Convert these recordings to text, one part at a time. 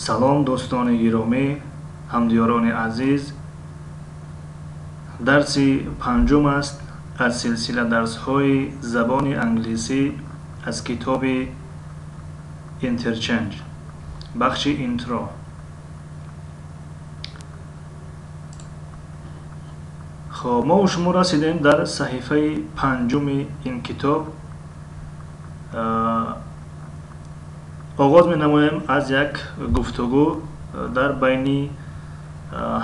Салом, дӯстони гиромӣ, ҳамдиёрони азиз. Дарси панҷум аст аз силсила дарсҳои забони англисӣ аз китоби Interchange, бахши Intro. Хоб, мо шумо расидем дар саҳифаи панҷуми ин китоб. Оғоз менамоем аз як гуфтугӯ дар байни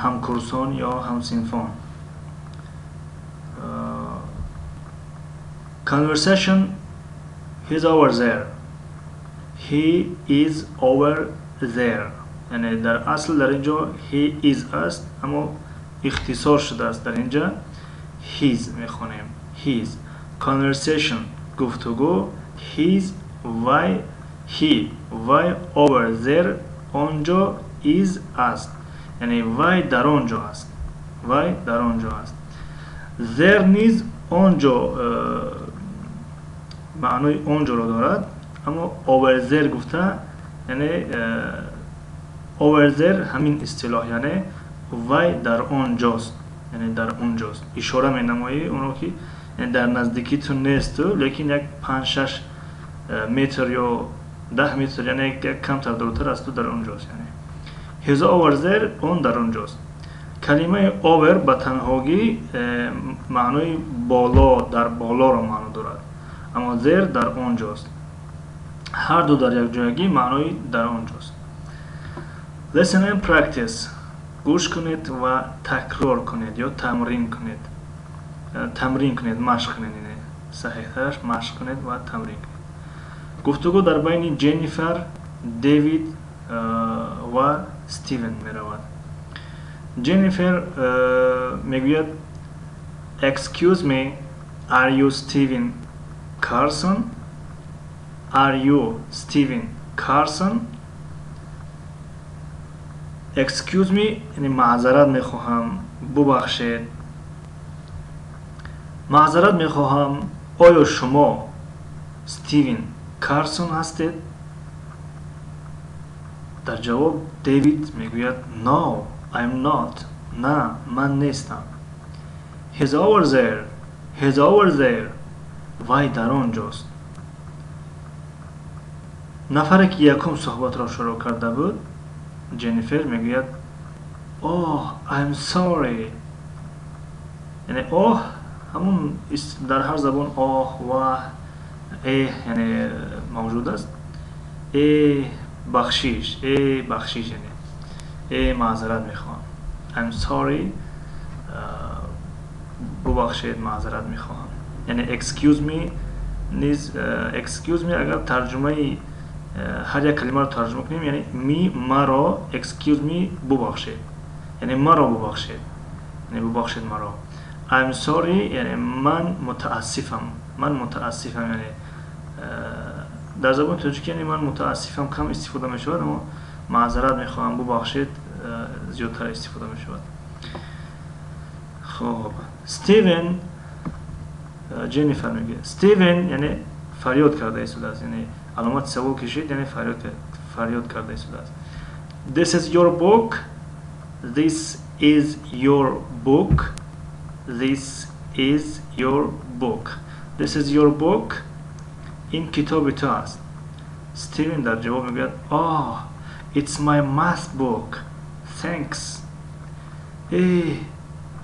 ҳамкурсон ё ҳамсинфон. Conversation. He's over there. He is over there. Яъне дар асл дар ин ҷо he is аст, аммо ихтисор шудааст, дар ин ҷо he's мехонем. He's. Conversation, гуфтугӯ, he's, вай, he, вай, over there, он ҷо, is, аст, яъне вай дар он ҷо аст, вай дар он ҷо аст. There низ он ҷо, маънои он ҷоро дорад, аммо over there гуфта, яъне over there ҳамин истилоҳ, яъне вай дар он ҷост, яъне дар он ҷост. Ишора менамоӣ онро, ки дар наздикии ту несту, лекин як 5-6 метр ё 10 метр, яъне як камтар дуртар аз ту дар он ҷост. Яъне he's over there, он дар он ҷост. Калимаи over ба танҳогӣ маънои боло, дар болоро маъно дорад, аммо there дар он ҷост. Ҳарду дар якҷоягӣ маънои дар он ҷост. Listen and practice. Гӯш кунед ва такрор кунед ё тамрин кунед. Тамрин кунед, машқ кунед, саҳеҳтараш машқ кунед ва тамрин кунед. Гуфтугӯ дар байни Ҷеннифер, Дэвид ва Стивен меравад. Ҷеннифер мегӯяд: "Excuse me, are you Steven Carson? Are you Steven Carson?" Excuse me, яъне маъзарат мехоҳам, бубахшед, маъзарат мехоҳам, оё шумо Стивен Карсон ҳастед? Дар ҷавоб Дэвид мегӯяд: "No, I'm not." На, ман нестам. He's over there. He's over there. Вай дар он ҷост. Нафаре ки якум суҳбатро шурӯъ карда буд, Ҷеннифер, мегӯяд: "Oh, I'm sorry." Яъне oh ҳамун дар ҳар забон оҳ, ваҳ, эҳ, яъне мавҷуд аст. Э, бахшиш, э, бахшиш, яъне э, маъзарат мехоҳам. I'm sorry, бубахшед, маъзарат мехоҳам. Яъне excuse me низ, excuse me, агар тарҷумаи ҳар як калимаро тарҷума кунем, яъне me, маро, excuse me, бубахшед, яъне маро бубахшед, яъне бубахшед маро. I'm sorry, яъне ман мутаассифам, ман мутаассифам. Яъне дар забони тоҷикӣ, яъне ман мутаассифам кам истифода мешавад, аммо маъзарат мехоҳам, бубахшед зиёдтар истифода мешавад. Хоб, Стивен, Ҷеннифер мегӯяд: "Стивен!" Яъне фарёд карда истодааст, яъне аломати савол кишид, яъне фарёд карда истодааст. This is your book? This is your book? This is your book? This is your book? Ин китоби ту аст? Стивен дар ҷавоб мегӯяд: "Oh, it's my math book. Thanks." Э,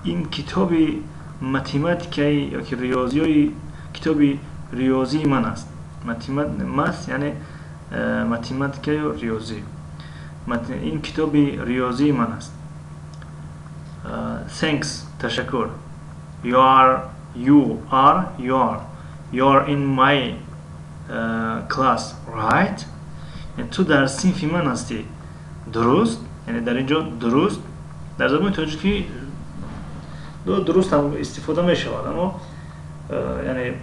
ин китоби математикаи ёки риёзиёи, китоби риёзии ман аст. Math яъне математика ё риёзӣ. Ин китоби риёзии ман аст. Thanks, ташаккур. You are, you are, you are, you are in my class, right? Ту дар синфи ман ҳастӣ, дуруст? Яъне дар ин ҷо дуруст дар забони тоҷикӣ дуруст ҳам истифода мешавад, аммо яъне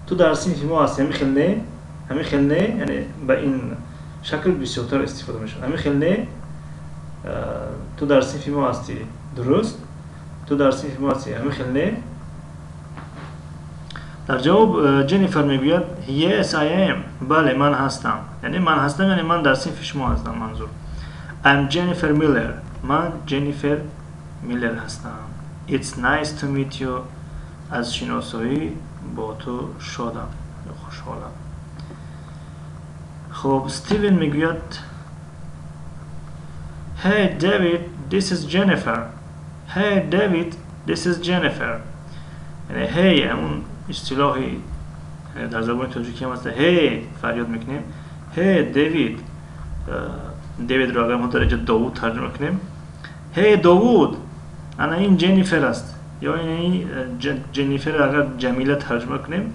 ту дар синфи мо ҳастӣ, ҳамин хел не, ҳамин хел не, яъне ба ин шакл бисёртар истифода мешавад. Ҳамин хел не, ту дар синфи мо ҳастӣ, дуруст? Ту дар синфи мо ҳастӣ, ҳамин хел не? Дар ҷавоб Ҷеннифер мегӯяд: "Yes, I am." Бале, ман ҳастам. Яъне ман ҳастам, яъне ман дар синфи шумо ҳастам манзур. I'm Jennifer Miller. Ман Дженнифер Миллер ҳастам. It's nice to meet you. Аз шиносоӣ бо ту шодам ё хушҳолам. Хуб, Стивен мегӯяд: Hey David, this is Jennifer. Hey David, this is Jennifer. Яъне hey ҳамун истилоҳи дар забони тоҷикӣ ҳам аст, hey фарёд мекунем. Hey David, Дэвидро агар мо дар инҷа Довуд тарҷума кунем, hey Довуд, ана ин Ҷеннифер аст, ё Ҷеннифер агар Ҷамила тарҷума кунем,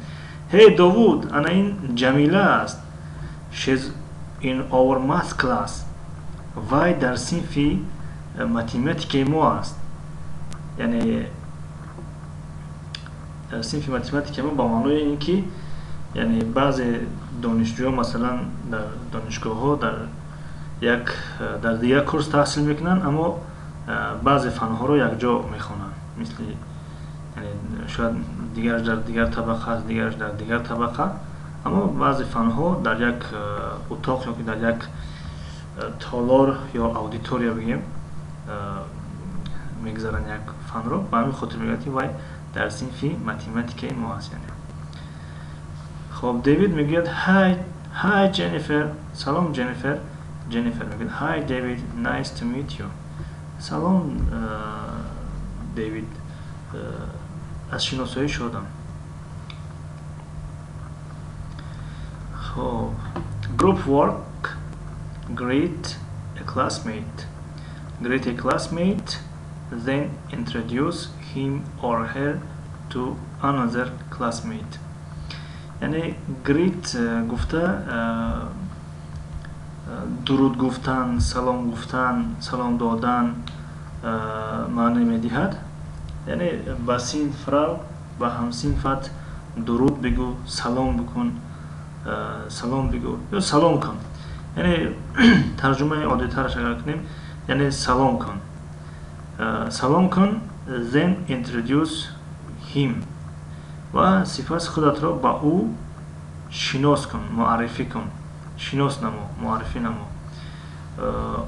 hey Довуд, ана ин Ҷамила аст. She's in our math class. Вай дар синфи математикаи мо аст. Яъне дар синфи математикаи мо ба маънои ин ки, яъне баъзе донишҷӯён, масалан, дар донишгоҳҳо дар як дар дигар курс таҳсил мекунанд, аммо баъзе фанҳоро якҷо мехонанд, мисли шояд дигараш дар дигар табақа аст, дигараш дар дигар табақа, аммо баъзе фанҳо дар як утоқ ё ки дар як толор ё аудитория бигем мегузаранд як фанро. Ба ҳамин хотир мегӯяд, ки вай дар синфи математикаи мо аст. Яъне хоб, Дэвид мегӯяд: Hi Jennifer, салом Ҷеннифер. Ҷеннифер мегӯяд: Hi David, nice to meet you. Салом Дэвид, аз шиносоӣ шодам. Хоб, group work. Greet a classmate. Greet a classmate, then introduce him or her to another classmate. Яъне greet гуфта дуруд гуфтан, салом гуфтан, салом додан маъне медиҳад. Яъне ба синф рав, ба ҳамсинфат дуруд бигӯ, салом бикун, салом бигӯ ё салом кун. Яъне тарҷумаи оддитараш агар кунем, яъне салом кун, салом кун. Then introduce him, ва сипас худатро ба ӯ шинос кун, муаррифӣ кун, шинос намо, муаррифӣ намо.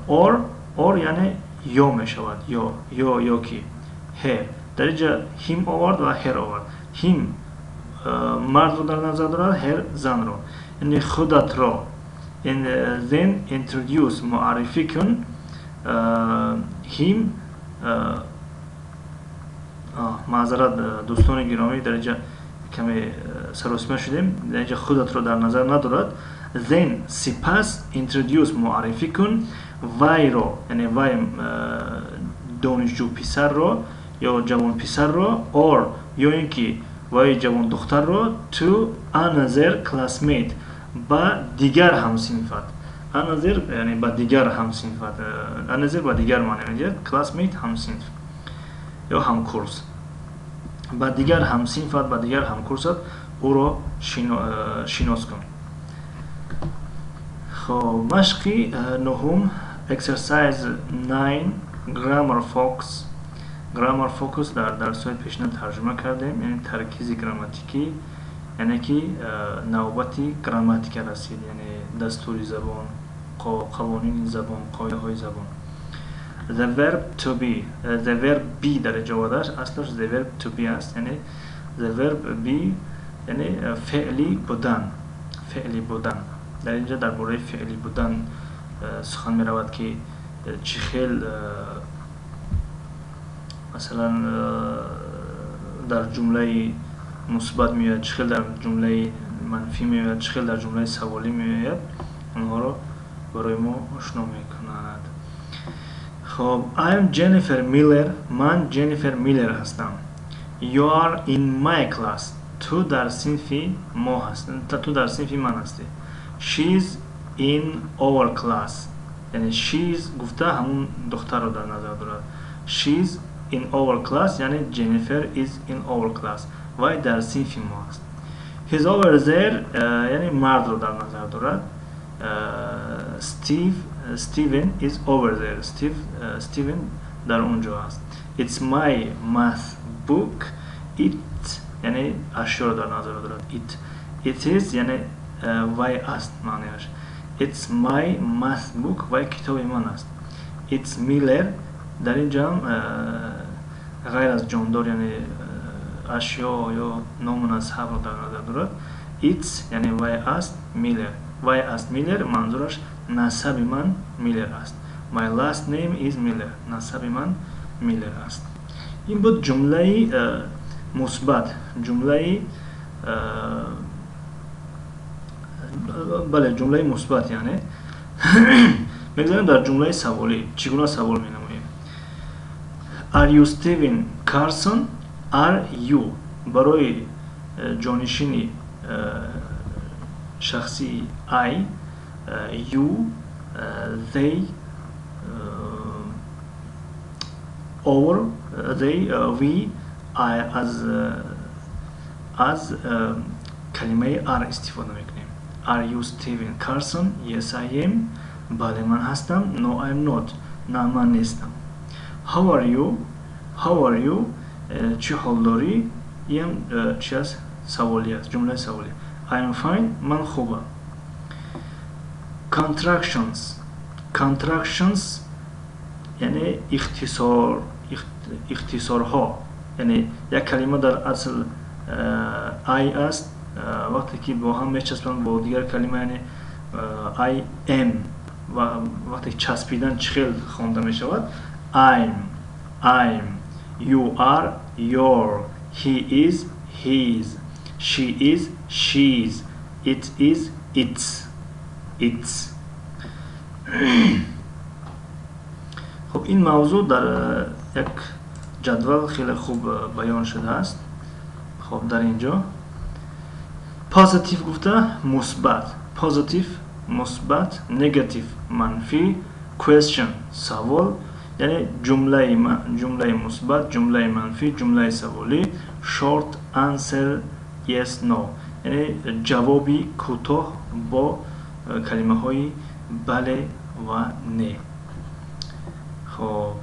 Or яъне ё мешавад, ё ки her. Дар инҷа him овард ва her овард. Him мардро дар назар дорад, her занро. Яъне худатро, then introduce муаррифӣ кун, him. Маъзарат, дӯстони гиромӣ, дар инҷа каме саросима шудем. Дар инҷа худатро дар назар надорад. Then сипас, introduce муаррифӣ кун, вайро, яъне вай донишҷӯ писарро ё ҷавонписарро, or ё ин ки вай ҷавондухтарро, to another classmate, ба дигар ҳамсинфат. Another яъне ба дигар ҳамсинфат, another ба дигар маъне медиҳад, classmate ҳамсинф ё ҳамкурс. Ба дигар ҳамсинфат, ба дигар ҳамкурсат ӯро шинос кун. Хоб, машқи нуҳум, exercise 9, grammar focus. Grammar focus дар дарсҳои пешина тарҷума кардем, яъне таркизи грамматикӣ, яъне ки навбати грамматика расид, яъне дастури забон, қавонини забон, қоидаҳои забон. The verb to be, the verb be дар инҷо омадааст, аслаш the verb to be аст, яъне the verb be яъне феъли будан. Феъли будан, дар инҷа дар бораи феъли будан сухан меравад, ки чӣ хел, масалан, дар ҷумлаи мусбат меояд, чӣ хел дар ҷумлаи манфӣ меояд, чӣ хел дар ҷумлаи саволӣ меояд, онҳоро барои мо ошно мекунад. Хоб, I'm Jennifer Miller. Ман Ҷеннифер Миллер ҳастам. You are in my class. Ту дар синфи мо ҳаст, ту дар синфи ман ҳастӣ. She's in our class. Яъне she's гуфта ҳамун духтарро дар назар дорад. She's in our class, яъне Jennifer is in our class, вай дар синфи мо аст. He's over there, яъне мардро дар назар дорад. Steve, Steven is over there. Steve, Steven дар он ҷо аст. It's my math book. It яъне ашёро дар назар дорад. It is яъне вай аст маънияш. It's my math book, вай китоби ман аст. It's Miller. Дар ин ҷо ҳам ғайр аз ҷондор, яъне ашё ё ному насабро дар назар дорад. It's яъне вай аст, Miller. Вай аст Miller, манзураш насаби ман Miller аст. My last name is Miller. Насаби ман Miller аст. Ин буд ҷумлаи мусбат, ҷумлаи бале, ҷумлаи мусбат, яъне мегузарем дар ҷумлаи саволӣ. Чӣ гуна савол менамоем? Are you Steven Carson? Are you барои ҷонишини шахсии I, you, they, our, they, we, I аз калимаи are истифода мекунем. Are you Steven Carson? Yes, I am. Бале, ман ҳастам. No, I am not. На, ман нестам. How are you? How are you? Чӣ ҳол дорӣ? Ин чи аст? Саволӣ аст, ҷумлаи саволӣ. I am fine. Ман хубам. Contractions. Contractions яъне ихтисор, ихтисорҳо. Яъне як калима дар асл I аст, вақте ки бо ҳам мечаспанд бо дигар калима, яъне I am, ва вақте часпидан чӣ хел хонда мешавад? I'm, I'm, you are, your, he is, his, she is, she's, it is, its, its. Хуб, ин мавзӯъ дар як ҷадвал хеле хуб баён шудааст. Хуб, дар ин ҷо positive гуфта мусбат, positive мусбат, negative манфӣ, question савол, яъне ҷумлаи мусбат, ҷумлаи манфӣ, ҷумлаи саволӣ, short answer yes no, яъне ҷавоби кӯтоҳ бо калимаҳои бале ва не. Хоб,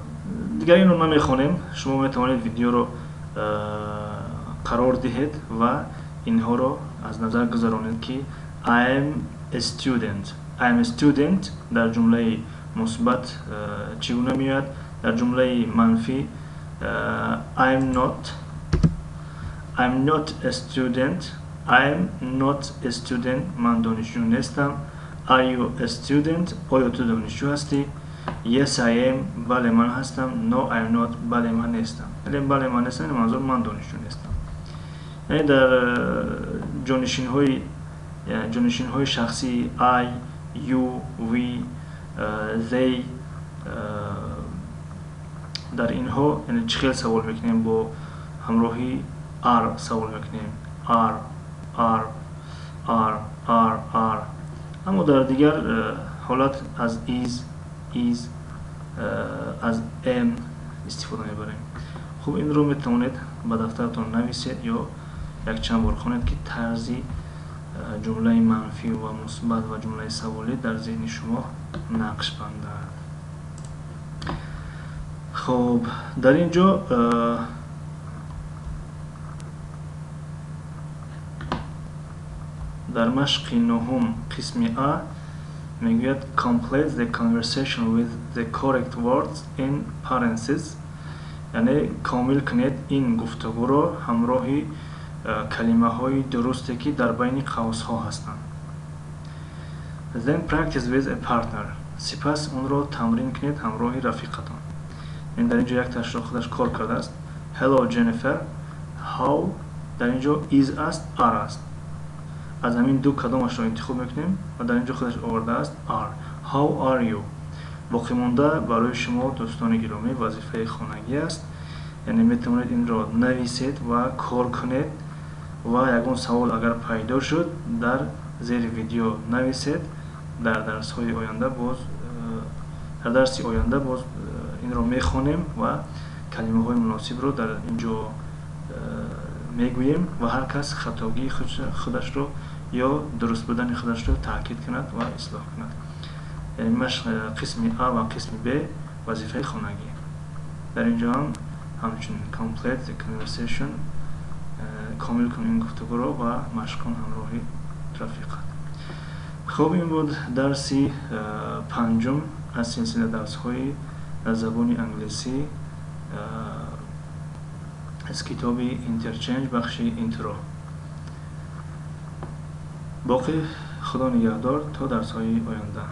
дигар инро намехонем. Шумо метавонед видеоро қарор диҳед ва инҳоро аз назар гузаронед, ки I am a student. I am a student дар ҷумлаи мусбат чӣ гуна меояд, дар ҷумлаи манфӣ I'm not a student. I'm not a student. Ман донишҷӯ нестам. Are you a student? Оё ту донишҷӯ ҳастӣ? Yes, I am. Бале, ман ҳастам. No, I am not. Бале, ман нестам. Яъне бале, ман нестам, манзур ман донишҷӯ нестам. Яъне дар ҷонишинҳои шахсии I, you, we, they, дар инҳо яъне чӣ хел савол мекунем? Бо ҳамроҳи are савол мекунем. Are, are, are, are, are. Аммо дар дигар ҳолат аз is, is, аз am истифода мебарем. Хуб, инро метавонед ба дафтаратон нависед ё якчанд бор хонед, ки тарзи ҷумлаи манфӣ ва мусбат ва ҷумлаи саволӣ дар зеҳни шумо нақш бандад. Хуб, дар ин ҷо дар машқи нуҳум қисми А мегӯяд: complete the conversation with the correct words in parentheses, яъне комил кунед ин гуфтугӯро ҳамроҳи калимаҳои дурусте, ки дар байни қавсҳо ҳастанд. Then practice with a partner. Сипас онро тамрин кунед ҳамроҳи рафиқатон. Ин дар ин ҷо якташро худаш кор кардааст. Hello, Jennifer. How дар ин ҷо is аст, are аст. Аз ҳамин ду кадомашро интихоб мекунем ва дар ин ҷо худаш овардааст are. How are you? Боқимонда барои шумо, дӯстони гиромӣ, вазифаи хонагӣ аст. Яъне метавонед инро нависед ва кор кунед ва ягон савол агар пайдо шуд, дар зери видео нависед. Дар дарсҳои оянда боз, дар дарси оянда боз инро мехонем ва калимаҳои муносибро дар ин ҷо мегӯем ва ҳар кас хатогии худашро ё дуруст будани худашро таъкид кунад ва ислоҳ кунад. Яъне машқ қисми А ва қисми Б вазифаи хонагӣ. Дар ин ҷо ҳам ҳамчунин complete the conversation, комил кун ин гуфтугӯро ва машқ кун ҳамроҳи рафиқат. Хуб, ин буд дарси панҷум аз силсила дарсҳои Дар забони англисӣ аз китоби Interchange, бахши Intro. Боқӣ, Худо нигаҳдор то дарсҳои оянда.